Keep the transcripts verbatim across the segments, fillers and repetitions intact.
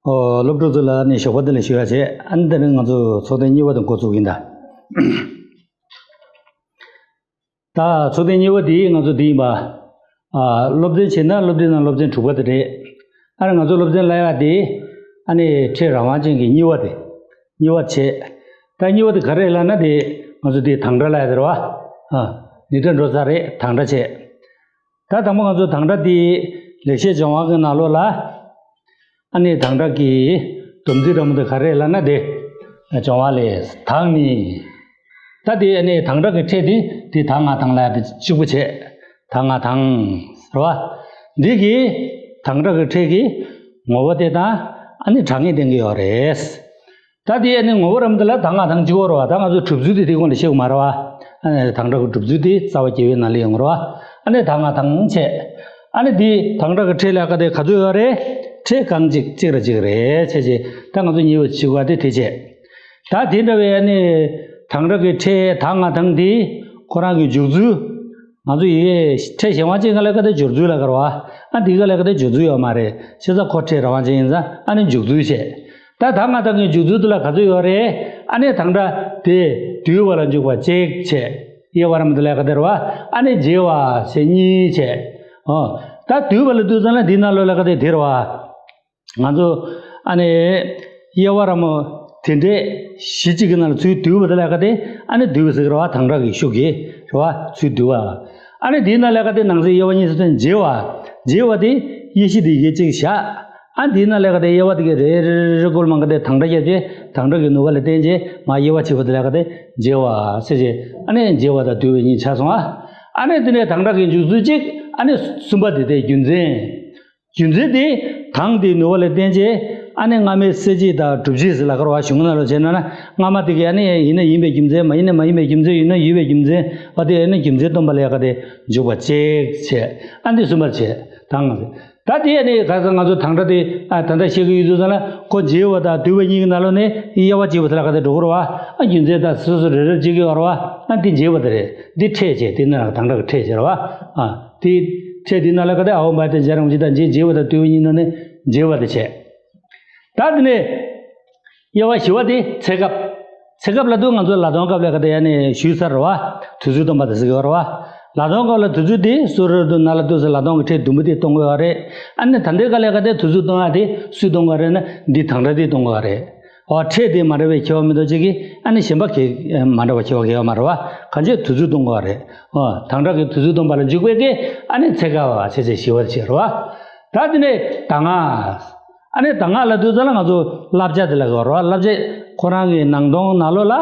ཨོ། སློབ་ཕྲུག་ཚོ་ལ་ནི་ཞོགས་པ་བདེ་ལེགས་ཞུ་ཡ་བྱས། ཨ་ནི་དེ་རིང་ང་ཚོ་ཚོགས་ཐེངས་གཉིས་པ་དེ་འགོ་ཚུགས་ཀྱིན་གདའ། ད་ཚོགས་ཐེངས་གཉིས་པ་དེ་ང་ཚོ་འདི་ཡིན་པ། ཨ། སློབ་ཚན་བྱས་ན་སློབ་ཚན་ནང་སློབ་ཚན་དྲུག་པ་དེ་རེད། ཨ་ནི་ང་ཚོ་སློབ་ཚན་བསླབ་ཡ་དེ། ཨ་ནི་ཕྲད་རང་དབང་ཅན་གྱི་གཉིས་པ་དེ། གཉིས་པ་བྱས། ད་གཉིས་པ་དེ་ག་རེ་ལབ་ན་དེ། ང་ཚོ་དེ་དང་སྒྲ་ལབ་ཡ་དེ་རེད་བ། ཨ། འདི་འདྲ་འགྲོ་ས་རེད། དང་སྒྲ་བྱས། ད་དང་པོ་ང་ཚོ་དང་སྒྲ་དེ་ལེགས་བཤད་ལྗོན་དབང་གི་ནང་ལོགས་ལ། ཨ་ནི་དང་སྒྲ་གི་སྡོམ་ཚིག་འདྲ་མོ་དེ་ག་རེ་ལབ་ན་དེ། ལྗོན་དབང་ལས། དང་ནི། ད་དེ་ཨ་ནི་དང་སྒྲ་གི་ཕྲད་དེ་དེ་ད་ང་དང་ལབ་ཡ་དེ་གཅིག་པུ་བྱས། ད་ང་དང་། རེད་བ། འདི་གི་དང་སྒྲ་གི་ཕྲད་ཀྱི་ངོ་བོ་དེ་དང་ཨ་ནི་གྲངས་ངེས་ལྡན་གྱི་ཡོད་རེད། ད་དེ་ཨ་ནི་ངོ་བོ་རམ་དེ་ལ་ད་ང་དང་གཅིག་པོ་རེད་བ། ད་ང་ཚོ་གྲུབ་ཚུལ་དེ་དེ་གོང་ལ་བཤད་དགོས་མ་རེད་བ། ཨ་ནི་དང་སྒྲ་གི་གྲུབ་ཚུལ་དེ་རྩ་བ་རྒྱས་པའི་ནང་ལ་ཡོང་གི་རེད་བ། ཨ་ནི་ད་ང་དང་བྱས། ཨ་ནི་དེ་དང་སྒྲ་གི་ཕྲད་ལ་ག་དེ་ག་ཚོད་ཡོད་རེད། ཕྲད་གང་གཅིག་གཅིག་ར་གཅིག་རེད་བྱས་བྱས། ད་ང་ཚོ་གཉིས་པ་བྱེད་དགོས་དེ་དེ་བྱས། ད་དེ་འདྲ་བའི་ཨ་ནི་དང་སྒྲ་གི་ཕྲད་ད་ང་དང་དེ་ཁོ་རང་གི་འཇུག་ཚུལ། ང་ཚོ་ཡི་གེ་ཕྲད་གཞན་དབང་ཅན་ག་ལ་ག་དེ་སྦྱོར་ཚུལ་ལ་ག་རེ་བ། ཨ་འདི་ག་ལ་ག་དེ་སྦྱོར་ཚུལ་ཡོད་མ་རེད། བྱས་ཙང་ཁོ་ཕྲད་རང་དབང་ཅན་ཡིན་ཙང་ཨ་ནི་འཇུག་ཚུལ་བྱས། ད་ད་ང་དང་གི་འཇུག་ཚུལ་དེ་ལ་ག་ཚོད་ཡོད་རེད། ཨ་ནི་དང་སྒྲ་དེ་བསྡུས་པ་ལ་འཇུག་པ་གཅིག་བྱས། དབྱེ་བ་རམ་དེ་ལ་ག་དེ་རེད་བ། ཨ་ནི་བརྗེ་བ་བྱས་གཉིས་བྱས། ཨོ། ད་བསྡུས་པ་ལ་བསྡུས་ཙང་ལ་འདི་ནང་ལོགས་ལ་ག་དེ་དེ་རེད་བ། ང་ཚོ་ཨ་ནི་དབྱེ་བ་ར་མོ་དེ་འདྲས་གཞི་གཅིག་གི་ནང་ལ་ཚུར་བསྡུས་པ་དེ་ལ་ག་དེ་ཨ་ནི་བསྡུས་པ་ཟེར་གི་རེད་བ། དང་སྒྲ་གི་ཤུགས་ཀྱིས་རེད་བ། ཚུར་བསྡུས་པ། ཨ་ནི་དེའི་ནང་ལ་ག་དེ་ནང་གསེས་དབྱེ་བ་གཉིས་སུ་ཐོན། བརྗེ་བ། བརྗེ་བ་དེ་དབྱེ་གཞི་དེ་ཡི་གེ་གཅིག་བཞག་ཨ་དེའི་ནང་ལ་ག་དེ་དབྱེ་བ་དེ་ག་རེ་རེ་རེ་རེ་བཀོལ་མ་ག་དེ་དང་སྒྲ་བརྒྱབ་བྱས་དང་སྒྲ་གི་ནུས་པ་ལ་བརྟེན་བྱས་མ་དབྱེ་བ་ཕྱེ་བ་དེ་ལ་ག་དེ་བརྗེ་བ་ཟེར་བྱས། ཨ་ནི་བརྗེ་བ་དང་བསྡུས་པ་གཉིས་ཆགས་སོང་ཨ། ཨ་ནི་དེ་ནས་དང་སྒྲ་གི་འཇུག་ཚུལ་གཅིག་ཨ་ནི་གསུམ་པ་དེ་དེ་རྒྱུ་མཚན། རྒྱུ་མཚན་དེ་དང་དེའི་ནུས་པ་ལ་བརྟེན་བྱས་ཨ་ནི་སྔ་མའི་གསལ་བྱེད་དང་སྒྲུབ་བྱེད་ཟེར་ལ་ག་རེ་བ་གཞུང་ནང་ལ་བྱས་ན་ན་སྔ་མ་དེ་གི་ཨ་ནི་ཡིན་ན་ཡིན་པའི་རྒྱུ་མཚན། མ་ཡིན་ན་མ་ཡིན་པའི་རྒྱུ་མཚན། ཡོད་ན་ཡོད་པའི་རྒྱུ་མཚན། བ་དེ་ཨ་ནི་རྒྱུ་མཚན་སྟོན་པ་ལ་ཡ་ག་དེ་འཇུག་པ་གཅིག་བྱས། ཨ་འདི་གསུམ་པར་བྱས་དང་། ད་དེ་ཨ་ནི་ག་ས་ང་ཚོ་དང་སྒྲ་དེ་ཨ་ད་ལྟ་བཤད་ཀྱི་ཡོད་དུས་ཙམ་ལ་ཁོ་བརྗེ་བ་དང་བསྡུས་པ་གཉིས་ཀྱི་ནང་ལོགས་ནས་དབྱེ་བ་ཕྱེ་བ་དེ་ལ་ག་དེ་འགྲོ་གི་རེད་བ། ཨ་རྒྱུ་མཚན་དང་སོ་སོ་རེ་རེ་བྱེད་ཀྱི་ཡོད་རེད་བ། ཨ་འདི་བརྗེ་བ་དེ་རེད། འདི་ཕྲད་བྱས། དེ་ནི་རང་དང་སྒྲ་གི་ཕྲད་བྱས་རེད་བ། ཨ། དེ་ཕྲད་དེ་ནང་ལ་ག་དེ་ཨ་ཧོ་མ་དེ་འཇའ་རང་བཞིན་དང་རྗེས་བརྗེ་བ་དང་བསྡུས་པ་གཉིས་ནང་ནས་བརྗེ་བ་དེ་བྱས། ད་དེ་ནས་དབྱེ་བ་བཞི་བ་དེ་ཚེ་སྐབས། ཚེ་སྐབས་ལབ་དུས་ང་ཚོ་ལ་དོན་སྐབས་ལ་ག་དེ་ཡ་ནས་ཞུས་ཚར་རེད་བ། དུས་ཚོད་སྟོན་པ་དེ་ཟེར་གྱི་ཡོད་རེད་བ། ལ་དོན་སྐབས་ལ་དུས་ཚོད་དེ་སུ་རེད་འདུག་ན་ལ་དུས་སུ་ལ་དོན་གྱི་ཕྲད་བདུན་པོ་དེ་སྟོན་གྱི་ཡོད་རེད། ཨ་ནི་ད་ལྟའི་སྐབས་ལ་ག་དེ་དུས་ཚོད་སྟོན་ཡ་དེ་སུས་སྟོན་གྱི་ཡོད་རེད་ན་འདི་དང་སྒྲ་དེ་སྟོན་གྱི་ཡོད་རེད། འོ། ཕྲད་དེ་མ་འདྲ་བའི་ཁྱད་པར་མི་འདུག་གཅིག་གིས་ཨ་ནི་གཞན་པ་ཁྱད་མ་འདྲ་བ་ཁྱད་པར་གང་ཡང་མ་རེད་བ། གང་ཅི་དུས་ཚོད་སྟོན་དགོས་པ་རེད། འོ། དང་སྒྲ་གི་དུས་ཚོད་སྟོན་པ་ལ་འཇུག་པའི་གི་ཨ་ནི་ཚེ་སྐབས་བ་ཞེས་བྱ་ཞི་བར་བྱེད་རེད་བ། ད་དེ་ནས་གདམས་ངག་ཨ་ནི་གདམས་ངག་ལབ་དུས་ཙམ་ལ་ང་ཚོ་བསླབ་བྱ་དེ་ལ་གོ་རེད་བ། བསླབ་བྱ་ཁོ་རང་གི་ནང་དོན་ནང་ལོགས་ལ་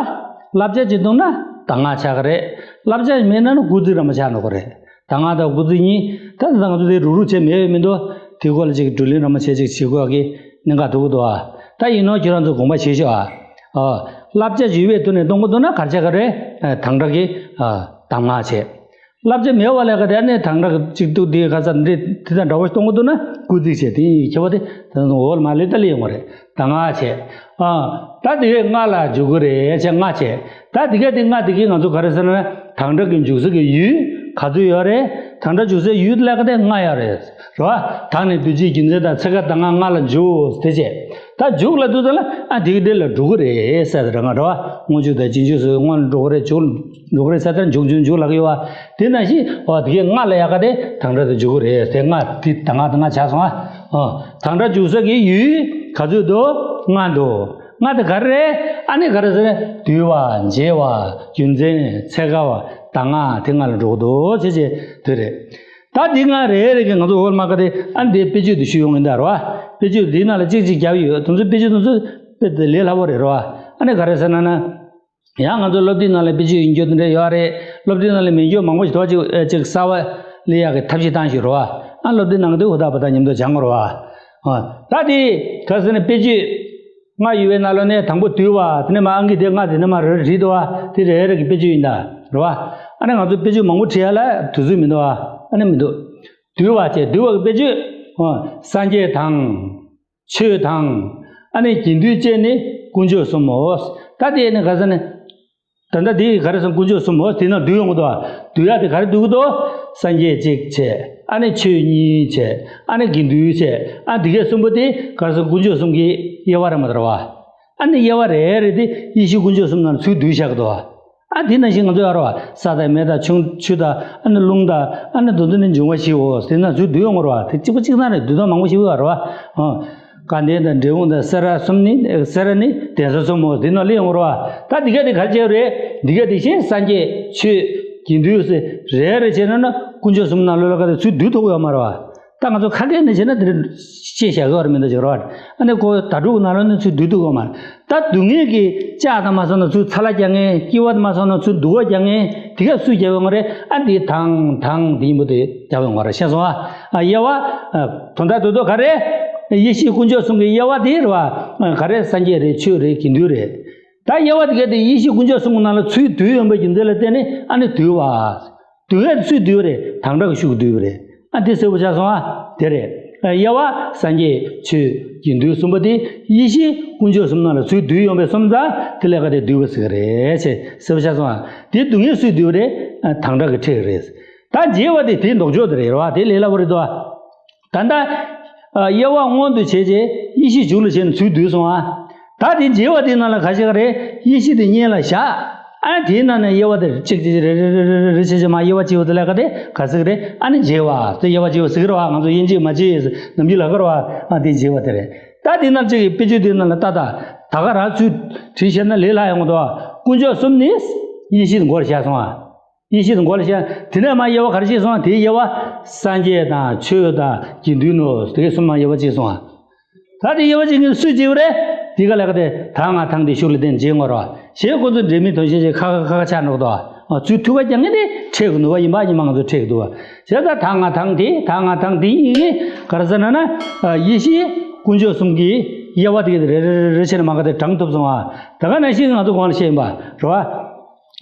བསླབ་བྱ་ཅིག་འདུག་ན་གདམས་ངག་ཆགས་ཀྱི་རེད། བསླབ་བྱ་མེད་ན་ནི་སྐུལ་ཚིག་ར་མ་ཆགས་འགྲོ་གི་རེད། གདམས་ངག་དང་སྐུལ་ཚིག་གཉིས། ད་ད་ང་ཚོ་དེ་རུག་རུག་བྱས་མེད་མི་འདུག་དེ་སྐོར་ལ་ཅིག་བགྲོ་གླེང་ར་མ་བྱས་ཅིག་བྱེད་དགོས་ཀྱི་གནད་འགག་ཐུག་གི་འདུག་ཨ། ད་ཡིན་ནོ་ཁྱེད་རང་ཚོ་དགོངས་པ་བཞེས་ཤོག་ཨ། ཨ། བསླབ་བྱ་ཡོད་པའི་དོན་ནས་གཏོང་གི་འདུག་ན་ག་རེ་བྱས་ག་རེ། ཨ། དང་སྒྲ་གི། ཨ། གདམས་ངག་བྱས། བསླབ་བྱ་མེད་པ་ལ་ག་དེ་ནས་དང་སྒྲ་གི་གཅིག་ཏུ་དེ་ག་ས་འདི་དེ་དང་འདྲ་བོ་གཏོང་གི་འདུག་ན་སྐུལ་ཚིག་བྱས། དེ་ཡི་ཁྱད་པར་དེ་ད་འོག་ལ་མ་ལས་ད་ལས་ཡོང་བ་རེད། གདམས་ངག་བྱས། ཨ། ད་དེ་གའི་སྔགས་ལ་འཇུག་གི་རེད་ཅེས་སྔགས་བྱས། ད་དེ་གའི་དེ་སྔགས་དེ་གའི་ང་ཚོ་ག་རེ་ཟེར་ན་དང་སྒྲ་གི་འཇུག་ས་གི་ཡུལ་ག་ཚོད་ཡོད་རེད། དང་སྒྲ་འཇུག་སའི་ཡུལ་ལ་ག་དེ་སྔགས་ཡོད་རེད། རེད་བ། ད་ནི་འདུ་བྱེད་རྒྱུ་མཚན་དང་ཚེ་སྐབས་གདམས་ངག་སྔགས་ལ་འཇུག་དེ་བྱས། ད་འཇུག་ལབ་དུས་ཙམ་ལ་ཨ་དེ་གའི་དེ་ལ་འགྲོ་གི་རེད་ཟེར་རེད་ང་། རེད་བ། སྔོན་འཇུག་དང་རྗེས་འཇུག་སོགས་སྔོན་འགྲོ་གི་རེད། འཇུག་འགྲོ་གི་རེད་ཟེར་ད་འཇུག་འཇུག་འཇུག་ལབ་ཀྱི་ཡོད་བ། དེ་ནང་བཞིན་འོ་དེ་གའི་སྔགས་ལ་ཡ་ག་དེ་དང་སྒྲ་དེ་འཇུག་གི་རེད། དེ་སྔགས་དེ་གདམས་ངག་གདམས་ངག་ཆགས་སོང་ཨ། ཨ། དང་སྒྲ་འཇུག་ས་གི་ཡུལ་ག་ཚོད་འདུག་སྔགས་འདུག་སྔགས་དེ་ག་རེ་རེད། ཨ་ནི་ག་རེ་ཟེར་ན་བསྡུ་བ། འབྱེད་པ། རྒྱུ་མཚན། ཚེ་སྐབས། གདམས་ངག་དེ་སྔགས་ལ་འགྲོ་གི་འདུག་ཅེས་བྱས་དེ་རེད། ད་འདི་སྔགས་རེ་རེ་གི་ང་ཚོ་འོག་ལ་མ་ག་དེ་ཨ་འདི་དཔེ་བརྗོད་དེ་ཞུ་ཡོང་གི་འདུག་རེད་བ། དཔེ་བརྗོད་འདི་ནང་ལ་གཅིག་གཅིག་རྒྱབ་ཡོད། དེ་ཚོ་དཔེ་བརྗོད་དེ་ཚོ་དཔེ་དེ་ལས་སླ་པོ་རེད་རེད་བ། ཨ་ནི་ག་རེ་ཟེར་ན་ན། ཡང་ང་ཚོ་སློབ་དེབ་ནང་ལ་དཔེ་བརྗོད་ཡིན་རྒྱུ་དེ་འདྲ་ཡོད་རེད། སློབ་དེབ་ནང་ལ་མེད་རྒྱུ་མང་པོ་ཞིག་ཐོག་ཅིག་ཨེ་ཅིག་གསར་པ་ལས་ཡག་གི་ཐབས་ཤེས་བཏང་ཞིག་རེད་བ། ཨ་སློབ་དེབ་ནང་གི་དེ་ཧུར་ཐག་པ་ཐག་མཉམ་དུ་སྦྱང་དགོས་རེད་བ། ཨ་ད་དེ་ག་ཟེར་ན་དཔེ་བརྗོད་སྔགས་ཡོད་པའི་ནང་ལོགས་ནས་དང་པོ་བསྡུ་བ། དེ་ནས་མ་ཨང་ཀི་དེ་སྔགས་དེ་ནས་མ་རེ་རེ་བྲིས་འདུག་བ། དེ་རེ་རེ་གི་དཔེ་བརྗོད་ཡིན་ད་རེད་བ། ཨ་ནི་ང་ཚོ་དཔེ་བརྗོད་མང་པོ་བྲིས་ཡ་ལ་དུས་ཚོད་མི་འདུག་བ། ཨ་ནི་མི་འདུག་བསྡུ་བ་བྱས། བསྡུ་བ་གི་དཔེ་བརྗོད། ཨ་སངས་རྒྱས་དང་། ཆོས་དང་། ཨ་ནི་དགེ་འདུན་བཅས་ནི་དཀོན་མཆོག་གསུམ་མོ། ད་དེ་ནི་ག་ཟེར་ན། ད་ལྟ་དེ་ག་རེ་ཟེར་དཀོན་མཆོག་གསུམ་མོ་དེ་ནང་བསྡུ་ཡོང་གི་འདུག་བ། བསྡུ་ཡ་དེ་ག་རེ་བསྡུ་གི་འདུག་སངས་རྒྱས་གཅིག་བྱས། ཨ་ནི་ཆོས་གཉིས་བྱས། ཨ་ནི་དགེ་འདུན་བྱས། ཨ་འདི་གས་གསུམ་པོ་དེ་ག་རེ་ཟེར། དཀོན་མཆོག་གསུམ་གྱི་དབྱེ་བ་རེད་མ་རེད་བ། ཨ་ནི་དབྱེ་བ་རེ་རེ་དེ་ཡེ་ཤེས་དཀོན་མཆོག་གསུམ་ནང་ལ་ཚུར་བསྡུས་བཞག་གི་འདུག་བ། ཨ་དེ་ནང་བཞིན་ང་ཚོ་ཡོད་རེད་བ། ས་དང་མེ་དང་ཆུ་ཆུ་དང་ཨ་ནི་རླུང་དང་ཨ་ནི་དེ་ཚོ་ནི་འབྱུང་བ་བཞི་འོ། དེ་ནང་ཚུར་བསྡུས་ཡོང་གི་རེད་བ། དེ་གཅིག་པ་གཅིག་རྐྱང་རེད། བསྡུས་སྟངས་མང་པོ་ཞིག་ཡོད་རེད་བ། ཨ། དགའ་ལྡན་དང་འབྲས་སྤུངས་དང་སེ་ར་གསུམ་ནི། སེ་ར་ནི་གདན་ས་གསུམ་མོ་འདི་ནང་སླེབས་ཡོང་བ་རེད་བ། ད་འདི་ག་དེ་ག་རེ་བྱས་རེད། འདི་ག་དེ་བཞིན་སངས་རྒྱས་ཆོས་དགེ་འདུན་ཟེར་རེ་རེ་བྱས་ན་ན་དཀོན་མཆོག་གསུམ་ནང་ལོགས་ལ་ག་དེ་ཚུར་བསྡུ་ཐུབ་ཡོད་མ་རེད་བ། ད་ང་ཚོ་ཁ་སྐད་ནས་བྱས་ན་དེ་འདྲ་བཤད་བཞག་གི་ཡོད་རེད་མི་འདུག་ཅིག་རེད་བ། ཨ་ནི་ཁོ་ད་དྲུག་ནང་ལོགས་ནས་ཚུར་བསྡུ་ཐུབ་ཡོད་མ་རེད། ད་སྡུག་བསྔལ་གྱི་ལྕགས་དང་མ་སོང་ན་ཚུར་ཚ་ལ་རྒྱག་མཁན། སྐྱེ་བ་དང་མ་སོང་ན་ཚུར་སྡུག་པ་རྒྱག་མཁན། དེ་ག་སུས་རྒྱབ་ཡོང་བ་རེད། ཨ་འདི་དང་དང་དེ་ཡིན་པོ་དེ་རྒྱབ་ཡོང་བ་རེད། ཤེས་སོང་ཨ། ཨ་དབྱེ་བ། ཨ་དོན་དག་དོན་དག་ག་རེ། ཡེ་ཤེས་དཀོན་མཆོག་གསུམ་གྱི་དབྱེ་བ་དེ་རེད་བ། ཨ་ག་རེ། སངས་རྒྱས་རེད། ཆོས་རེད། དགེ་འདུན་རེད། ད་དབྱེ་བ་དེ་ག་དེ་ཡེ་ཤེས་དཀོན་མཆོག་གསུམ་གྱི་ནང་ལ་ཚུར་བསྡུས་ཡོང་པའི་རྒྱུ་མཚན་ལ་བརྟེན་ནས་ཨ་ནི་བསྡུས་པ། བསྡུས་ཡས་སུས་བསྡུས་པ་རེད། དམ་དྲག་གི་ཤུགས་བསྡུས་པ་རེད། ཨ་འདི་གསལ་པོ་ཆགས་སོང་ཨ། དེ་རེད། ཨ་དབྱེ་བ་སངས་རྒྱས་ཆོས་དགེ་འདུན་གསུམ་པོ་དེ་ཡེ་ཤེས་དཀོན་མཆོག་གསུམ་ནང་ལ་ཚུར་བསྡུས་ཡོང་པའི་སོང་ཙང་དེ་ལས་ཀ་དེ་བསྡུས་པ་ཟེར་གི་རེད་ཅེས་གསལ་པོ་ཆགས་སོང་ཨ། དེ་བསྡུས་ཡས་སུས་བསྡུས་པ་རེད། ཨ་དམ་དྲག་གིས་ཁྲིད་གི་རེད། ད་རྒྱས་པ་དེ་དེའི་ལྡོག་ཕྱོགས་དེ་རེད་བ། དེ་ལས་སླ་པོ་རེད་དོ། ད་ལྟ་ཨ་དབྱེ་བ་མངོན་དུ་བྱས་རྗེས་ཡེ་ཤེས་མཇུག་ལ་བྱས་ནས་ཚུར་བསྡུས་སོང་ཨ། ད་དེ་རྒྱས་པ་དེའི་ནང་ལ་ག་ཞིག་རེད། ཡེ་ཤེས་དེ་སྙན་ལ་བཞག་ཨ་དེའི་ནང་ནས་དབྱེ་བ་དེ་གཅིག་གཅིག་རེ་རེ་རེ་རེ་རེ་བྱས་བྱས་མར་དབྱེ་བ་གཅིག་པོ་དེ་ལ་ག་དེ་ག་ཟེར་གི་རེད། ཨ་ནི་རྒྱས་པ་དེ་དབྱེ་བ་གཅིག་པོ་ཟེར་གི་རེད་བ། ང་ཚོ་དབྱེ་འབྱེད་མ་བྱེད་ནམ་རྒྱུན་ལབ་གི་རེད་བ། ཨ་དེ་རྒྱས་པ་དེ་རེད། ད་དེའི་ནང་གཅིག་གི་དཔེ་བརྗོད་དེའི་ནང་ལ་ད་ད་ད་ག་རང་ཚུར་བྲིས་བཤད་ན་ལས་སླ་ཡོང་གི་འདུག་དཀོན་མཆོག་གསུམ་ནི་ཡེ་ཤེས་མགོར་བཞག་སོང་ཨ། ཡེ་ཤེས་དང་མགོ་ལ་བཞག་དེ་ནས་མར་དབྱེ་བ་ག་རེ་ཕྱེས་སོང་། དེའི་དབྱེ་བ་སངས་རྒྱས་དང་ཆོས་དང་དགེ་འདུན་ནོ། དེ་གསུམ་མར་དབྱེ་བ་ཕྱེས་སོང་ཨ། ད་དེ་དབྱེ་བ་ཕྱེ་མཁན་སུས་ཕྱེས་པ་རེད། དེ་ག་ལ་ག་དེ་ད་ང་ཐང་དེ་ཤུགས་ལ་བརྟེན་བྱེད་ངོ་རོ། ཞེས་ཁོ་ཚོ་འབྲེལ་མི་དོན་ཤེས་ཀྱི་ཁ་ཁ་ཁ་ཁ་ཆགས་འགྲོ་གི་འདུག་ཨ་ཚུར་ཐུག་པ་རྒྱག་མཁན་དེ་འཕྲད་ཀྱི་ནུས་པ་ཡིན་པ་ཉི་མ་ང་ཚོ་འཕྲད་ཀྱི་འདུག་བ། བྱས་ཙང་ད་ང་ཐང་དེ་ད་ང་ཐང་དེ་གཉིས་ཀྱིས་ག་རེ་ཟེར་ན་ན། ཡེ་ཤེས་དཀོན་མཆོག་གསུམ་གྱི་དབྱེ་བ་དེ་རེ་རེ་རེ་རེ་བྱས་ནས་མར་ག་དེ་དྲངས་ཐུབ་སོང་ཨ། ད་ག་ནང་བཞིན་ང་ཚོ་གོང་ལ་བཤད་ཡིན་པ་རེད་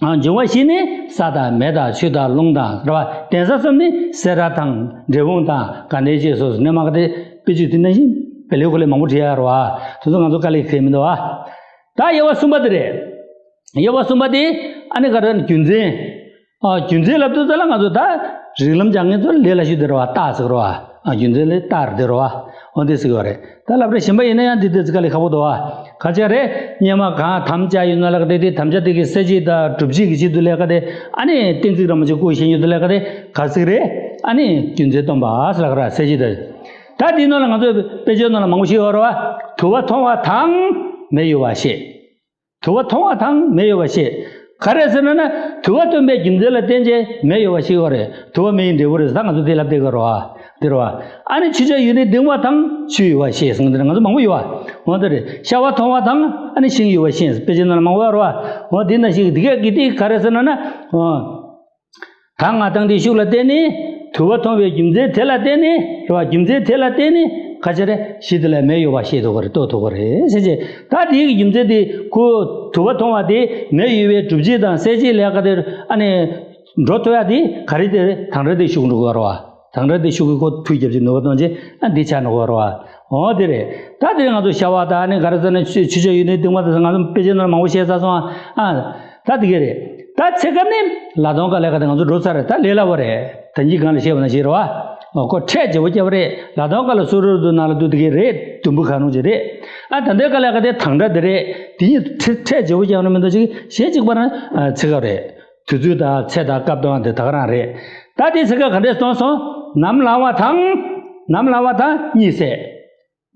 བ། འབྱུང་བ་བཞི་ནི་ས་དང་མེ་དང་ཆུ་དང་རླུང་དང་རེད་བ། གདན་ས་གསུམ་ནི་སེ་ར་དང་འབྲས་སྤུངས་དང་དགའ་ལྡན་བཅས་སོ་སོ་ནས་མར་ག་དེ་དཔེ་བརྗོད་དེ་ནང་བཞིན་བེ་ལེ་ཁོ་ལེ་མང་པོ་བྲིས་ཡ་རེད་བ། དེ་ཚོ་ང་ཚོ་དཀའ་ལས་ཁེལ་མི་འདུག་བ། ད་དབྱེ་བ་གསུམ་པ་དེ་རེད། དབྱེ་བ་གསུམ་པ་དེ་ཨ་ནི་ག་རེ་རྒྱུ་མཚན། ཨ་རྒྱུ་མཚན་ལབ་དུས་ཙམ་ལ་ང་ཚོ་ད་རིགས་ལམ་སྦྱང་མཁན་ཚོ་ལས་སླ་ཤོས་དེ་རེད་བ། རྟགས་ཟེར་གི་རེད་བ། ཨ་རྒྱུ་མཚན་ལས་རྟགས་རེད་དེ་རེད་བ། འོ་དེ་ཟེར་གི་ཡོད་རེད། ད་སློབ་གྲྭ་གཞན་པ་ཡིན་ན་ཡང་འདི་འདྲ་ཙི་དཀའ་ལས་ཁག་པོ་འདུག་བ། ག་ཅི་རེད། སྔོན་མ་གང་དམ་བཅའ་ཡོད་ན་ལ་ག་དེ་དེ་དམ་བཅའ་དེ་གི་གསལ་བྱེད་དང་སྒྲུབ་བྱེད་ཀྱི་ཆེད་དུ་ལས་ཀ་དེ་ཨ་ནི་གཏན་ཚིགས་རིན་པོ་ཆེ་བཀོད་བཞིན་ཡོད་དུ་ལས་ཀ་དེ་ག་ཟེར་གི་རེད། ཨ་ནི་རྒྱུ་མཚན་སྟོན་པ་ཟེར་ལ་ག་ར་གསལ་བྱེད་དེ། ད་དེའི་ནང་ལ་ང་ཚོའི་དཔེ་བརྗོད་ནང་ལ་མང་པོ་ཞིག་ཡོད་རེད་བ། དུ་བ་མཐོང་བ་དང་མེ་གཡོ་བ་ཤེས། དུ་བ་མཐོང་བ་དང་མེ་གཡོ་བ་ཤེས། ག་རེ་ཟེར་ན་ན། དུ་བ་སྟོན་པའི་རྒྱུ་མཚན་ལ་བརྟེན་བྱས་མེ་གཡོ་བ་ཤེས་ཡོད་རེད། དུ་བ་མེ་ཡི་འབྲས་བུ་རེད། ད་ང་ཚོ་དེ་ལབ་བསྡད་ཀྱི་རེད་བ། དེ་རེད་བ། ཨ་ནི་ཆུ་ཆ་ཡོད་ནི་གདིང་བ་དང་ཆུ་གཡོ་བ་ཤེས་ཟེར་ནི་དེ་ང་ཚོ་མང་པོ་ཡོད་བ། འོ་དེ་རེད། ཤ་བ་མཐོང་བ་དང་ཨ་ནི་ཤིང་གཡོ་བ་ཤེས། དཔེ་ཆའི་ནང་ལ་མང་པོ་ཡོད་རེད་བ། འོ་དེ་ནང་བཞིན་དེ་གས་ཀྱི་དེ་ག་རེ་ཟེར་ན་ན། འོ། ད་ང་ཐང་དེ་ཤུགས་ལ་བརྟེན་ནས་དུ་བ་མཐོང་བའི་རྒྱུ་མཚན་དེ་ལ་བརྟེན་ནས་རེད་བ། རྒྱུ་མཚན་དེ་ལ་བརྟེན་ནས་ག་ཅི་རེད། གཞི་དེ་ལ་མེ་གཡོ་བ་ཤེས་ཐུབ་ཀྱི་རེད། རྟོགས་ཐུབ་ཀྱི་རེད་ཟེར་བྱས། ད་དེའི་རྒྱུ་མཚན་དེ་ཁོ་དུ་བ་མཐོང་བ་དེ་མེ་གཡོ་བའི་སྒྲུབ་བྱེད་དང་གསལ་བྱེད་ལས་ཀ་དེར་ཨ་ནི་འགྲོ་ཐུབ་ཡ་དེ་ག་རེ་དེ་རེད། དང་སྒྲ་དེ་ཤུགས་འགྲོ་གི་རེད་བ། དང་སྒྲ་དེ་ཤུགས་ཀྱིས་ཁོ་འཕུལ་རྒྱབ་ཀྱི་ནུས་པ་གཏོང་བྱས་ཨ་འདི་ཆགས་འགྲོ་གི་རེད་བ། འོ་དེ་རེད། ད་དེ་ང་ཚོ་ཤ་བ་དང་ཨ་ནི་ག་རེ་ཟེར་ན་ཆུ་ཆུ་ཆ་ཡོད་ནི་གདིང་བ་དང་ང་ཚོ་དཔེ་ཆའི་ནང་ལ་མང་པོ་བཤད་ཚར་སོང་ཨ། ད་དེ་ག་རེད། ད་ཚེ་སྐབས་ནས་ལ་དོན་ཀ་ལས་ཀ་དེ་ང་ཚོ་འགྲོ་ཚར་རེད། ད་ལས་སླ་བོ་རེད། ད་གིན་གང་ལ་བཤད་པ་ནང་བཞིན་རེད་བ། ཨོ་ཁོ་ཁྲལ་བརྗེ་པོ་བརྒྱབ་རེད། ལ་དོན་ཀ་ལ་སོ་རུ་རུ་ནང་ལ་འདུག་དེ་ག་རེད། དུམ་བུ་གང་རུང་ཅིག་རེད། ཨ་ད་འདོད་ཀ་ལས་ཀ་དེ་དང་སྒྲ་དེ་རེད། དེ་གཉིས་ཁྲལ་བརྗེ་པོ་བརྒྱབ་ན་མི་འདུག་ཅིག་གཞན་གཅིག་པ་ན་ཚེ་སྐབས་རེད། དུས་ཚོད་དང་ཚེ་དང་སྐབས་དང་དེ་ད་ག་རང་རེད། ད་དེ་ཚེ་སྐབས་ག་འདྲས་སྟོན་སོང་། ནམ་ལངས་པ་དང་། ནམ་ལངས་པ་དང་གཉིད་སད།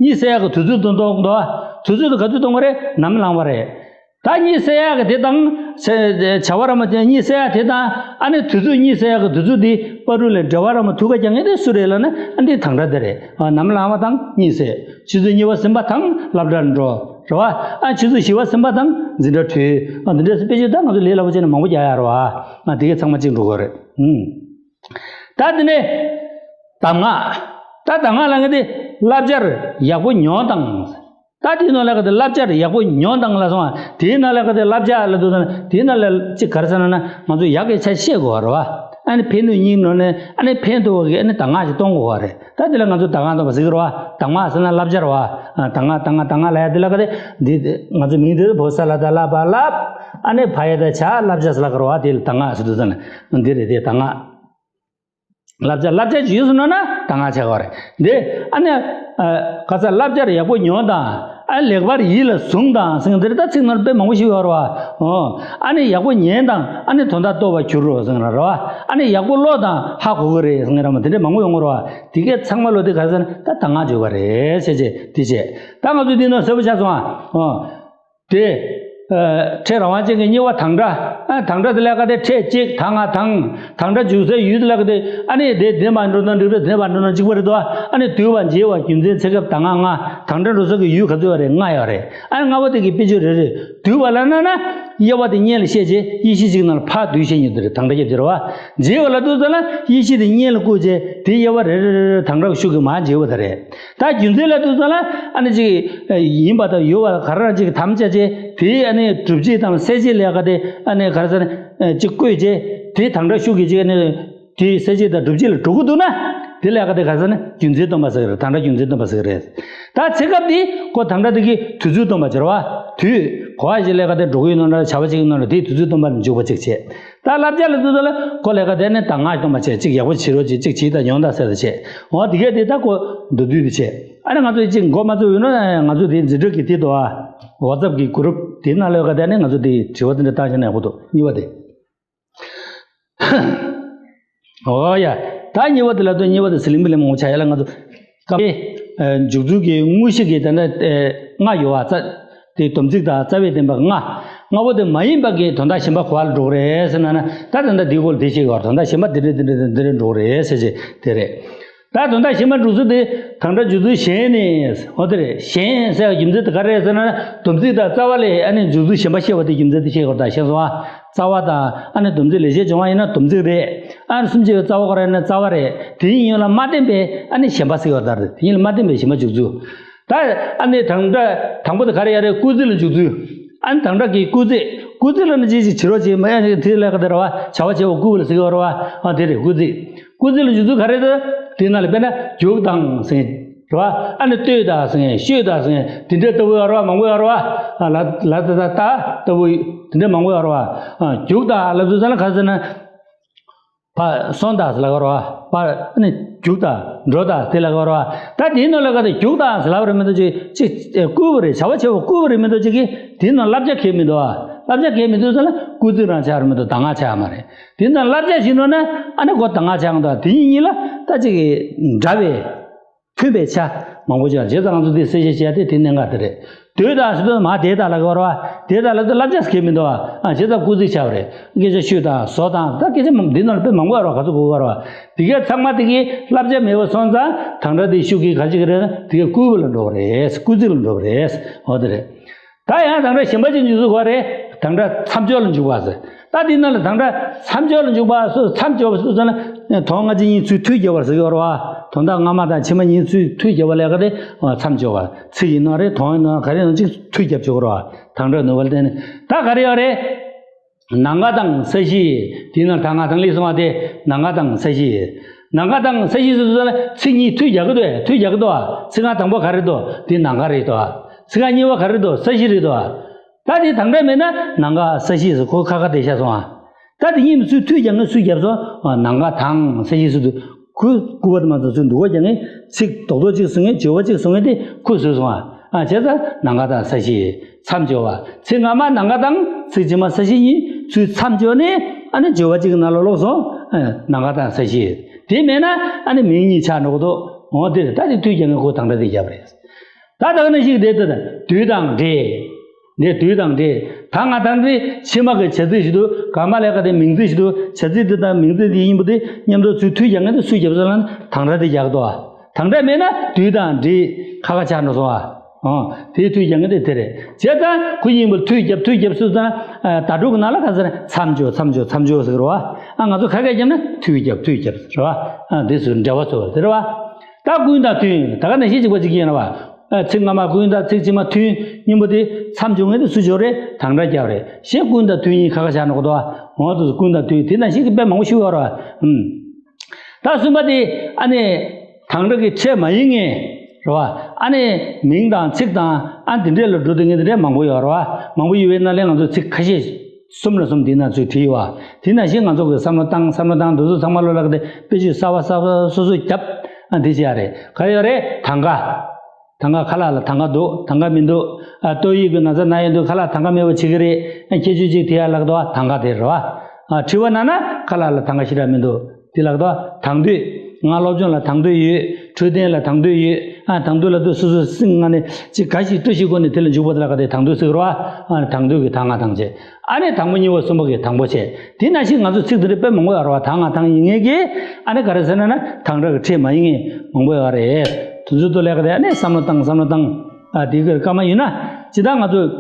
གཉིད་སད་ཡག་གི་དུས་ཚོད་དུ་གཏོང་གི་འདུག་དུས་ཚོད་དུ་ག་དུས་གཏོང་གི་རེད། ནམ་ལངས་པ་རེད། ད་གཉིད་སད་ཡག་གི་དེ་དང་བྱ་བ་ར་མ་དེ་གཉིད་སད་ཡག་དེ་དང་ཨ་ནི་དུས་ཚོད་གཉིད་སད་ཡག་གི་དུས་ཚོད་དེ་བར་དུ་ལ་འབྲེལ་བ་ར་མ་ཐུག་ག་རྒྱག་མཁན་དེ་སུ་རེད་ལབ་ན་ཨ་འདི་དང་སྒྲ་དེ་རེད། ནམ་ལངས་པ་དང་གཉིད་སད། ཆུ་ཚོད་གཉིས་པ་ཟིན་པ་དང་སློབ་གྲྭར་འགྲོ་རེད་བ། ཨ་ཆུ་ཚོད་བཞི་པ་ཟིན་པ་དང་འཛིན་གྲྭ་བྲོས། འདི་འདྲ་དཔེ་ཆ་ད་ང་ཚོ་ལས་སླ་པོ་བྱས་ནས་མང་པོ་རྒྱག་ཡག་རེད་བ། དེ་གས་ཚང་མ་གཅིག་འགྲོ་དགོས་རེད། ད་དེ་ནས་གདམས་ངག་ད་གདམས་ངག་ལ་ངས་དེ་བསླབ་བྱར་ཡག་པོ་མྱོང་དང་། ད་དེའི་ནང་ལ་ག་དེ་བསླབ་བྱར་ཡག་པོ་མྱོང་དང་ལ་སོང་བ། དེའི་ནང་ལ་ག་དེ་བསླབ་བྱ་ལ་འདུག་དང་དེའི་ནང་ལ་ཅིག་ག་རེ་ཟེར་ན་ན་ང་ཚོ་ཡག་གི་ཆ་ཤེས་དགོས་པ་རེད་བ། ཨ་ནི་ཕན་གནོད་གཉིས་ནང་ནས་ཨ་ནི་ཕན་ཐོགས་པ་གི་ཨ་ནི་གདམས་ངག་ཅིག་གཏོང་དགོས་པ་རེད། ད་དེ་ལ་ང་ཚོ་གདམས་ངག་གཏོང་བ་ཟེར་གི་རེད་བ། གདམས་ངག་ཟེར་ན་བསླབ་བྱ་རེད་བ། གདམས་ངག་གདམས་ངག་གདམས་ངག་ལབ་ཡ་དེ་ལ་ག་དེ་འདི་ང་ཚོ་མིང་དེ་བོད་ས་ལ་ད་བསླབ་པ་བསླབ། ཨ་ནི་ཕ་ཡ་ད་བྱ་བསླབ་བྱ་ཟེར་ལབ་གི་རེད་བ། དེ་ལ་གདམས་ངག་ཟེར་དུས་ཙམ་ལ་འདི་རེད་དེ་གདམས་ངག་བསླབ་བྱ་བསླབ་བྱ་ཅིག་ཡོད་སོང་ན་ན་ད་སྔ་ཆ་ག་རེད་འདི། ཨ་ནི་ག་ས་བསླབ་བྱར་ཡག་པོ་ཉོན་དང་། ཨ་ལེགས་པར་ཡིད་ལ་ཟུངས་དང་ཟེར་འདིར་ད་ཚིག་ནང་དཔེ་མང་པོ་ཞིག་ཡོད་རེད་བ། ཨ་ནི་ཡག་པོ་ཉན་དང་། ཨ་ནི་དོན་དག་རྟོགས་པར་འགྱུར་རོ་ཟེར་ར་བ། ཨ་ནི་ཡག་པོ་ཀློག་དང་ཧ་གོ་གི་རེད་ཟེར་ར་མ་དེ་འདྲས་མང་པོ་ཡོང་གི་རེད་བ། དེ་གས་ཚང་མ་ལོ་དེ་ག་ས་ན་ད་ད་སྔ་བརྗོད་པ་རེད་ཟེར་བྱས་དེ་བྱས། ད་ང་ཚོ་འདི་ནང་གསལ་པོ་ཆགས་སོང་ཨ། དེ། ཨ། ཕྲད་རང་དབང་ཅན་གྱི་གཉིས་པ་དང་སྒྲ། ཨ། དང་སྒྲ་དེ་ལ་ག་དེ་ཕྲད་གཅིག་ད་ང་དང་། དང་སྒྲ་འཇུག་སའི་ཡུལ་དེ་ལ་ག་དེ། ཨ་ནི་དེ་དེ་མ་འགྲོ་ན་འགྲིག་རེད། དེ་མ་འགྲོ་ན་གཅིག་པ་རེད་དོ། ཨ་ནི་དུས་པ་འཇལ་བ་རྒྱུ་མཚན་ཚེ་སྐབས་ད་ང་ང་། དང་སྒྲ་འགྲོ་ས་གི་ཡུལ་ག་ཚོད་པ་རེད། ལྔ་ཡོད་རེད། ཨ་ནི་ལྔ་པོ་དེ་གི་དཔེ་བརྗོད་རེ་རེ། དུས་པ་ལ་ན་ན། དབྱེ་བ་དེ་གཉེན་ལ་བཤད་རྗེས་ཡེ་ཤེས་གཅིག་ནང་ལ་ཕར་བསྡུས་བཤད་ཉིད་དེ་རེད། དང་སྒྲ་རྒྱབ་ཀྱི་རེད་བ། འཇལ་བ་ལ་དུས་ཙམ་ལ་ཡེ་ཤེས་དེ་གཉེན་ལ་བཀུག་རྗེས་དེ་དབྱེ་བ་རེ་རེ་རེ་རེ་དང་སྒྲ་ཤུགས་ཀྱིས་མར་འཇལ་བ་དེ་རེད། ད་རྒྱུ་མཚན་ལ་ལྟོས་ཙམ་ལ་ཨ་ནི་ཅིག་ཡིན་པ་དང་ཡོད་པ་ག་རེ་རང་ཅིག་དམ་བཅའ་བྱས། དེའི་ཨ་ནི་སྒྲུབ་བྱེད་དང་གསལ་བྱེད་ལས་ཀ་དེ་ཨ་ནི་ག་རེ་ཟེར་ན་ཅིག་བཀོད་བྱས། དེའི་དང་སྒྲ་ཤུགས་ཀྱིས་ཅིག་ཨ་ནི་དེའི་གསལ་བྱེད་དང་སྒྲུབ་བྱེད་ལ་འགྲོ་གི་འདུག་ན། དེ་ལས་ཀ་དེ་ག་རེ་ཟེར་ན་རྒྱུ་མཚན་སྟོན་པ་ཟེར་གི་རེད། དང་སྒྲ་རྒྱུ་མཚན་སྟོན་པ་ཟེར་གི་རེད། ད་ཚེ་སྐབས་དེ་ཁོ་དང་སྒྲ་དེ་གི་དུས་ཚོད་སྟོན་པ་བྱེད་ར་བ། དུས་གོ་བ་ཞིག་ལས་ཀ་དེ་འགྲོ་གི་ཡོད་ན་འདྲ། བྱ་བ་ཅིག་ཡོད་ན་འདྲ། དེའི་དུས་ཚོད་སྟོན་པ་ལ་འཇུག་པ་ཅིག་བྱས། ད་བསླབ་བྱ་ལ་ལྟོས་ཙམ་ལ་ཁོ་ལས་ཀ་དེ་ནི་ད་སྔ་སྟོན་པ་བྱས། ཅིག་ཡག་པོ་བྱེད་རོགས་བྱེད། ཅིག་བྱེད་དང་ཉོན་དང་ཟེར་དང་བྱས། འོ་དེ་གས་དེ་ད་ཁོ་མདོར་བསྡུས་དེ་བྱས། ཨ་ནི་ང་ཚོ་ཅིག་མགོ་མ་ཚོས་ཡོད་ན་ང་ཚོ་དེ་འཛིན་གྲྭ་གི་དེ་དུ་ཨ་ཝ་ཙབ་གི་གུ་རུབ་དེ་ནང་ལས་ཀ་དེ་ནི་ང་ཚོ་དེ་དྲི་བ་དེ་འདྲ་བཏང་བྱས་ན་ཡག་པོ་འདུག་གཉིས་པ་དེ། འོ་ཡ། ད་གཉིས་པ་དེ་ལ་ལྟོས། གཉིས་པ་དེ་ཟི་ལིང་བི་ལིང་མང་པོ་ཆགས་ཡ་ལ་ང་ཚོ་སྐབས་དེ་འཇུག་ཚུལ་གྱི་དངོས་གཞི་གི་དེ་འདྲ་ལྔ་ཡོད་པ། རྩ་དེ་སྡོམ་ཚིག་དང་རྩ་བའི་བདེན་པ་ལྔ། ལྔ་པོ་དེ་མ་ཡིན་པ་གི་དོན་དག་གཞན་པ་གོ་བ་ལ་འགྲོ་གི་རེད་ཟེར་ན་ན། ད་དེ་འདྲ་འདིའི་སྐོར་ལ་དེ་བཤད་ཀྱི་ཡོད་རེད། དོན་དག་གཞན་པ་འདི་འདྲ་འདི་འདྲ་འདི་འདྲ་འགྲོ་གི་རེད་ཟེར་བྱས་དེ་རེད། ད་དོན་དག་གཞན་པ་འགྲོ་ཚུལ་དེ་དང་སྒྲ་འཇུག་ཚུལ་གཞན་ནི། འོ་དེ་རེད། གཞན་ཟེར་བའི་རྒྱུ་མཚན་དེ་ག་རེ་རེད་ཟེར་ན། སྡོམ་ཚིག་དང་རྩ་བ་ལས་ཨ་ནི་འཇུག་ཚུལ་གཞན་པ་བཤད་པ་དེ་རྒྱུ་མཚན་དེ་བཤད་དགོས་རེད། ད་ཤེས་སོང་ཨ། རྩ་བ་དང་ཨ་ནི་སྡོམ་ཚིག་ལེགས་བཤད་སྦྱོང་བ་ཡིན་ན་སྡོམ་ཚིག་རེད། ཨ་ནི་སུམ་ཅུ་པའི་རྩ་བ་ག་རེ་ན་རྩ་བ་རེད། དེ་ཡིན་ཡོད་ལ་མ་བརྟེན་པའི་ཨ་ནི་གཞན་པ་ཟེར་བ་ད་རེད། དེ་ཡིན་ལ་མ་བརྟེན་པའི་གཞན་པ་འཇུག་ཚུལ། ད་ཨ་ནི་དང་སྒྲ་དང་པོ་དེ་ག་རེ་ཡ་རེད། སྐུལ་ཚིག་ལ་འཇུག་ཚུལ། ཨ་ནི་དང་སྒྲ་གི་སྐུལ་ཚིག་སྐུལ་ཚིག་ལ་ནི་ཅི་ཞིག་བྱེད་རོགས་བྱེད་མ་ཡ་ནི་དེ་ལས་ཀ་དེ་རེད་བ། བྱ་བ་བྱེད་པ་བསྐུལ་བ་ལ་ཟེར་གི་རེད་བ། ཨ་དེ་རེད་སྐུལ་ཚིག་སྐུལ་ཚིག་ལ་འཇུག་ཚུལ་ག་རེ་རེད། དེ་ནང་ལ་དཔེར་ན་རྒྱུགས་དང་ཟེར་རེད་བ། ཨ་ནི་ལྟོས་དང་ཟེར། ཤོད་དང་ཟེར། དེ་འདྲ་ལྟ་བུ་ཡོད་རེད་བ། མང་པོ་ཡོད་རེད་བ། ཨ་ལ་ལ་ད་ད་ད་ལྟ་བུ་དེ་འདྲ་མང་པོ་ཡོད་རེད་བ། ཨ་རྒྱུགས་དང་ལབ་དུས་ཙམ་ལ་ག་ཟེར་ན། ཕར་སོང་དང་ཟེར་ལབ་ཀྱི་རེད་བ། ཕར་ཨ་ནི་རྒྱུགས་དང་འགྲོ་དང་དེ་ལབ་ཀྱི་རེད་བ། ད་དེའི་ནང་ལ་ག་དེ་རྒྱུགས་དང་ཟེར་ལབ་རེད་མི་འདུག་ཅིག་ཅིག་བསྐུལ་བ་རེད། བྱ་བ་བྱེད་པ་བསྐུལ་བ་རེད་མི་འདུག་ཅིག་གིས་དེའི་ནང་བསླབ་བྱ་གང་ཡང་མི་འདུག་བ། བསླབ་བྱ་གང་ཡང་མི་འདུག་ཟེར་ན་སྐུལ་ཚིག་རང་ཆགས་རེད་མི་འདུག་ད་སྔ་ཆགས་ཡ་མ་རེད། དེ་ནང་བསླབ་བྱ་ཞིག་འདུག་ན་ཨ་ནི་ཁོ་ད་སྔ་ཆགས་འདུག་དེ་གཉིས་གཉིས་ལ་ད་ཅིག་འདྲ་བའི་མཐུན་པའི་ཆ་མང་པོ་ཅིག་བྱས་ཙང་ང་ཚོ་འདི་གསལ་བཤད་བྱས་ཏེ་དེ་གནད་འགག་དེ་རེད། དུས་དང་ཟེར་དུས་མ་དེ་དང་ལ་གོ་ར་བ། དེ་དང་ལ་དུས་བསླབ་བྱ་ཟེར་མི་འདུག་བ། ཨ་བྱས་ཙང་སྐུལ་ཚིག་ཆགས་པ་རེད། སྐད་ཆ་ཤོད་དང་བཟོ་དང་ད་སྐད་ཆ་འདི་ནང་ལ་དཔེ་མང་པོ་ཡོད་ར་བ། ག་ཚོད་གོ་ག་ར་བ། དེ་གས་ཚང་མ་དེ་གས་བསླབ་བྱ་མེད་པ་སོང་ཙང་དང་སྒྲ་དེ་ཤུགས་ཀྱིས་ག་ཅིག་རེད་ན་དེ་གས་སྐུལ་བ་ལ་འགྲོ་བ་རེད། སྐུལ་ཚིག་ལ་འགྲོ་བ་རེད། འོ་དེ་རེད། ད་ཡང་དང་སྒྲ་གཞན་པ་ཅིག་འཇུག་ཚུལ་གོ་རེད། དང་སྒྲ་མཚམས་སྦྱོར་ལ་འཇུག་པ་ཟེར། ད་འདི་ནང་ལ་དང་སྒྲ་མཚམས་སྦྱོར་ལ་འཇུག་པ་སུ་མཚམས་སྦྱོར་བ་སུ་ཟེར་ན། དོན་སྔ་ཕྱི་གཉིས་ཚུར་མཐུད་རྒྱབ་པ་ཟེར་གྱི་ཡོད་རེད་བ། དོན་དག་སྔ་མ་དང་ཕྱི་མ་གཉིས་ཚུར་མཐུད་རྒྱབ་པ་ལས་ཀ་དེ་མཚམས་སྦྱོར་བ། ཚིག་ཡིན་ནོ་རེད། དོན་ཡིན་ནོ་ག་རེ་ཡིན་ནོ་ཅིག་མཐུད་རྒྱབ་ཆོག་གི་རེད་བ། དང་སྒྲ་ནུས་པ་ལ་བརྟེན་ནས་ད་ག་རེ་ཡོད་རེད། ནམ་མཁའ་དང་ས་གཞི། དེའི་ནང་ད་སྔ་དང་ལས་གསུངས་པ་དེ་ནམ་མཁའ་དང་ས་གཞི། ནམ་མཁའ་དང་ས་གཞི་ཟེར་དུས་ལ་ཚིག་གཉིས་མཐུད་རྒྱག་གི་འདུག་མཐུད་རྒྱག་གི་འདུག་ཚིག་རྐང་དང་པོ་ག་རེ་འདུག་དེ་ནམ་མཁའ་རེད་འདུག་ཚིག་རྐང་གཉིས་པ་ག་རེ་འདུག་ས་གཞི་རེད་འདུག་ད་དེ་དང་སྒྲ་མེད་ན་ནམ་མཁའ་ས་གཞི་ཟེར་ཁོ་ཁ་ཁ་བསྡད་ཤག་སོང་ཨ། ད་དེ་གཉིས་མི་ཚུལ་མཐུད་རྒྱག་ངེས་ཚུལ་རྒྱབ་སོང་ཨ། ནམ་མཁའ་དང་ས་གཞི་ཟེར་དུས་ཁོ་སྐུར་བ་དེ་མ་ཚོ་ཚུལ་འདུག་པ་རྒྱག་ངེས་ཚིག་རྡོག་རྡོག་གཅིག་བཟོ་ངེས་བརྗོད་པ་གཅིག་བཟོ་ངེས་དེ་ཁོ་བཟོས་སོང་ཨ། ཨ་བྱས་ཙང་ནམ་མཁའ་དང་ས་གཞི། མཚམས་སྦྱོར་བ། ཚིག་སྔ་མ་ནམ་མཁའ་དང་ཚིག་རྗེས་མ་ས་གཞི་གཉིས་ཚུལ་མཚམས་སྦྱོར་ནས་ཨ་ནི་སྦྱོར་བ་གཅིག་གི་ནང་ལ་ལོག་སོང་། ཨ་ནམ་མཁའ་དང་ས་གཞི། དེ་མེད་ན་ཨ་ནི་མིང་གཉིས་ཆགས་འགྲོ་གི་འདུག་འོ་དེ་རེད། ད་དེ་མཐུད་རྒྱག་ངེས་ཁོ་དང་སྒྲ་དེ་རྒྱབ་རེད། ད་ད་ག་ནང་བཞིན་དེ་ལྟ་དུས་དང་འབྲས། འདི་དུས་དང་འབྲས། ད་སྔ་དང་འདི་ཕྱི་མ་གི་བྱ་ཚིག་ཞིག་འདུག་ག་མ་ལས་ཀ་དེ་མིང་ཚིག་ཞིག་འདུག་བྱ་ཚིག་འདི་དང་མིང་ཚིག་འདི་གཉིས་པོ་དེ་མཉམ་དུ་ཚུར་མཐུད་རྒྱག་ངེས་དེ་སུས་རྒྱབ་སོང་ལབ་ན་དང་སྒྲ་དེ་རྒྱག་གི་འདུག་ཨ། དང་སྒྲ་མེད་ན་དུས་དང་འབྲས་ཁ་ཁ་ཆགས་འགྲོ་སོང་ཨ། ཨོ། དེའི་མཐུད་རྒྱག་ངེས་དེ་དེ་རེད། བྱས་ཙང་ཁོ་གཉིས་པོ་མཐུད་རྒྱབ་མཐུད་རྒྱབ་སུས་ཙང་། ཨ། ད་དྲུག་གི་ནང་ལ་ག་ཟེར་མཚམས་སྦྱོར་མཚམས་སྦྱོར་མཚམས་སྦྱོར་ཟེར་གི་རེད་བ། ཨ་ང་ཚོ་ཁ་སྐད་རྒྱབ་ན་མཐུད་རྒྱབ་མཐུད་རྒྱབ་ཟེར་བ། ཨ་འདི་ཚོ་འབྲེལ་བ་ཚོ་དེ་རེད་བ། ད་ཀུན་དང་མཐུན་ད་ག་ནང་བཞིན་གཅིག་པ་གཅིག་ཡིན་རེད་བ། ཨ་ཚིག་སྔ་མ་ཀུན་དང་ཚིག་ཕྱི་མ་མཐུན་གཉིས་པོ་དེ་མཚམས་སྦྱོར་ངེས་དེ་སུས་སྦྱོར་རེད། དང་སྒྲ་རྒྱབ་རེད། གཞན་ཀུན་དང་མཐུན་གཉིས་ཁ་ཁ་ཆགས་འགྲོ་གི་འདུག་བ། འོ་དེ་ཚོ་ཀུན་དང་མཐུན་དེ་ནང་བཞིན་གྱི་དཔེ་མང་པོ་ཞིག་ཡོད་རེད་བ། ཨུམ། ད་གསུམ་པ་དེ་ཨ་ནི་དང་སྒྲ་གི་ཕྲད་མ་ཡིན་ངེས་རེད་བ། ཨ་ནི་མིང་དང་ཚིག་དང་ཨ་འདི་འདྲས་ལ་འགྲོ་དུས་ངེས་དེ་འདྲས་མང་པོ་ཡོད་རེད་བ། མང་པོ་ཡོད་པའི་ནང་ལས་ང་ཚོ་ཚིག་ཁ་ཤས་ གསུམ་ལ་གསུམ་དེ་ན་ཚུལ་བྲིས་ཡོད་པ། དེ་ནང་བཞིན་ང་ཚོ་གི་བསམ་བློ་བཏང་བསམ་བློ་བཏང་འདི་ཚོ་ཚང་མ་ལོ་ལག་དེ་དཔེ་བརྗོད་གསར་པ་གསར་པ་སོ་སོ་རྒྱབ། ཨ་འདི་བྱས་ཡ་རེད། ག་ཡོད་རེད། ཐང་ག་ཐང་ག་ཁ་ལག་ལ་ཐང་ག་འདུག་ཐང་ག་མི་འདུག་ཨ་ཏོག་དབྱིབས་ཀྱི་ན་ཚ་ན་ཡོད་འདུག་ཁ་ལག་ཐང་ག་མེད་པ་བྱེད་ཀྱི་རེད། ཨ་ཁྱད་ཆོས་གཅིག་དེ་ཡ་ལག་དོ་ཐང་ག་དེ་རེད་བ། ཨ་དྲི་བ་ན་ན་ཁ་ལག་ལ་ཐང་ག་ཞེ་དྲག་མི་འདུག་དེ་ལག་དོ་དང་དོད། ང་སློབ་སྦྱོང་ལ་དང་དོད་ཡོད། འཕྲོད་བསྟེན་ལ་དང་དོད་ཡོད། ཨ་དང་དོད་ལ་དོད་སོ་སོ་སིང་ང་ནས་ཅིག་ག་ཞིག་ལྟོས་ཤིག་སྒོ་ནས་དེ་ལ་འཇུག་པ་དེ་ལ་ག་དེ་དང་དོད་ཟེར་གི་རེད་བ། ཨ་དང་དོད་ཀྱི་ཐང་ང་ཐང་ཆད། ཨ་ནི་དང་པོ་གཉིས་པ་གསུམ་པ་གི་དང་པོ་བྱས། དེ་ནང་བཞིན་ང་ཚོ་ཚིག་དེ་འདྲ་དཔེ་མང་པོ་ཡོད་རེད་བ། ཐང་ང་ཐང་ཡིན་ངེས་ཀྱི། ཨ་ནི་ག་རེ་ཟེར་ན་ན་དང་སྒྲ་གི་ཕྲད་མ་ཡིན་ངེས་མང་པོ་ཡོད་རེད། དེ་ཚོའི་ཐོག་ལས་ག་དེ་ཨ་ནི་བསམ་བློ་བཏང་བསམ་བློ་བཏང་། ཨ་དེ་གི་སྐར་མ་ཡིན་ན་ཇི་ལྟར་ང་ཚོ་དུས་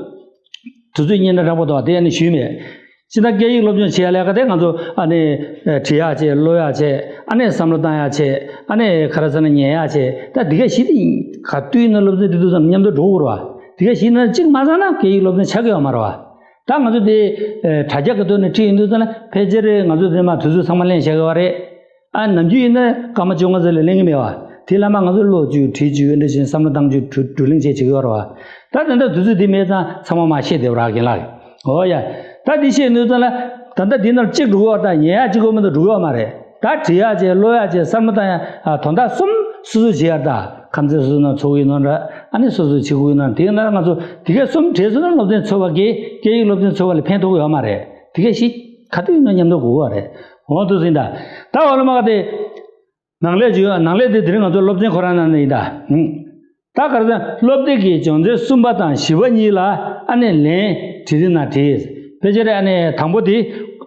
ཚོད་སྙིང་ནད་དྲག་པོ་འདུག་དེ་ཨ་ནི་ཞུས་མེད། ཇི་ལྟར་སྐད་ཡིག་སློབ་སྦྱོང་བྱེད་ཡ་ལས་ག་དེ་ང་ཚོ་ཨ་ནི་བྲིས་ཡ་བྱས། ཀློག་ཡ་བྱས། ཨ་ནི་བསམ་བློ་བཏང་ཡ་བྱས། ཨ་ནི་ག་རེ་ཟེར་ན་ཉན་ཡ་བྱས། ད་དེ་ག་ཞིག་དེ་ག་དུས་ཡིན་ན་སློབ་ཚན་དེ་དུས་ཙམ་མཉམ་དུ་འགྲོ་དགོས་རེད་བ། དེ་ག་ཞིག་ན་གཅིག་མ་བསགས་ན་སྐད་ཡིག་སློབ་ཚན་ཆགས་ཀྱི་ཡོད་མ་རེད་བ། ད་ང་ཚོ་དེ་དྲ་རྒྱ་གི་ཐོག་ནས་ཁྲིད་ཡོང་དུས་ཙམ་ལ་ཕལ་ཆེར་ང་ཚོ་དེ་མ་དུས་ཚོད་ཚང་མ་ལེན་བཞག་གི་ཡོད་རེད། ཨ་ནམ་རྒྱུན་ཡིན་ན་སྐར་མ་བཅོ་ལྔ་ཙམ་ལས་ལེན་གྱི་མེད་བ། དེ་ལ་མ་ང་ཚོ་ཀློག་རྒྱུ་བྲིས་རྒྱུ་འདི་བཞིན་བསམ་བློ་བཏང་རྒྱུ་བགྲོ་བགྲོ་གླེང་བྱས་བྱེད་ཀྱི་ཡོད་རེད་བ། ད་ད་ལྟ་དུས་ཚོད་འདི་མེད་ཙང་ཚང་མ་མ་བཤད་བསྡད་པ་ར་རྒན་ལགས། འོ་ཡ། ད་འདི་བཤད་ནུས་ཙང་ལ་ད་ལྟ་འདི་ནང་གཅིག་འགྲོ་གི་ཡོད་ད། ཉན་ཡ་གཅིག་པོ་མ་གཏོགས་འགྲོ་གི་ཡོད་མ་རེད། ད་བྲིས་ཡ་བྱས། ཀློག་ཡ་བྱས། བསམ་བློ་བཏང་ཡ། ཨ་དོན་དག་གསུམ་སོ་སོ་བྱེད་ཡ་ད། ཁམས་ཚན་སོ་སོ་ནང་འཚོགས་ཀྱི་ཡོད་ན་འདྲ། ཨ་ནི་སོ་སོ་བྱེད་དགོས་ཡོད་ན། དེ་ན་ང་ཚོ་དེ་ག་གསུམ་བྲིས་སོང་ན་སློབ་ཚན་འཚོགས་པ་གི་སྐད་ཡིག་སློབ་ཚན་འཚོགས་པ་ལ་ཕན་ཐོགས་ཡོད་མ་རེད། དེ་ག་ཞིག་ག་དུས་ཡིན་ན་མཉམ་དུ་དགོས་པ་རེད། འོ་དུ་ཟིན་ད། ད་འོ་ལ་མ་ག་དེ། ནང་ལས་བརྗོད། ནང་ལས་དེ་དེ་རིང་ང་ཚོ་སློབ་ཚན་ཁོ་རང་ནང་ནས་ཡིན་ད། ཧུམ། ད་ག་རེ་ཟེར། སློབ་དེབ་ཀྱི་སྦྱོང་ཚན་གསུམ་པ་དང་བཞི་པ་གཉིས་ལ་ཨ་ནི་ལན་བྲིས་དེ་ན་བྲིས། ཕལ་ཆེར་ཨ་ནི་དང་པོ་དེ་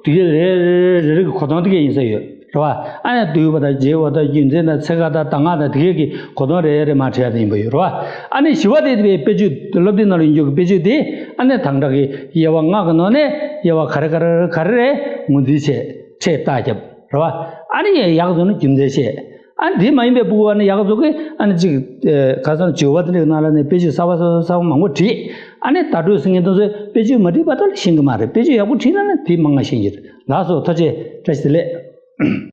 དེ་གའི་རེ་རེ་རེ་རེ་གི་གོ་དོན་དེ་གའི་ཡིན་ས་ཡོད་རེད་བ། ཨ་ནི་བསྡུས་པ་དང་རྒྱས་པ་དང་རྒྱུ་མཚན་དང་ཚིག་ཁ་དང་གདམས་ངག་དང་དེ་གའི་གི་གོ་དོན་རེ་རེ་མར་བྲིས་ཡ་དེ་ཡིན་པ་ཡོད་རེད་བ། ཨ་ནི་བཞི་པ་དེ་དེ་བའི་དཔེ་བརྗོད། སློབ་དེབ་ནང་ལ་ཡོད་རྒྱུ་གི་དཔེ་བརྗོད་དེ་ཨ་ནི་དང་སྒྲ་གི་དབྱེ་བ་ལྔ་གི་ནང་ནས་དབྱེ་བ་ག་རེ་ག་རེ་ག་རེ་རེ་ངོས་འཛིན་བྱས། ཕྲད་རྟགས་བརྒྱབ། རེད་བ། ཨ་ནི་ཡག་བཟོ་ནི་རྒྱུ་མཚན་བཤད། ཨ་ནི་དེ་མ་ཡིན་པའི་ཕྲུ་གུ་ཨ་ནི་ཡག་བཟོ་གི་ཨ་ནི་ཅིག་ཨེ་ཁ་སང་བརྗོད་པ་དེ་འདྲའི་ནང་ལ་ནི་དཔེ་བརྗོད་གསར་པ་གསར་པ་གསར་པ་མང་པོ་བྲིས། ཨ་ནི་བརྡ་སྤྲོད་ཟེར་མཁན་དེ་ཚོས་དཔེ་བརྗོད་མ་བྲིས་པ་དེ་ལ་ཤེས་ཀྱི་མ་རེད། དཔེ་བརྗོད་ཡག་པོ་བྲིས་ན་ནི་དེ་མང་ང་ཤེས་ཀྱི་རེད། ལགས་སོ། ཐུགས་རྗེ་ཆེ། བཀྲ་ཤིས་བདེ་ལེགས།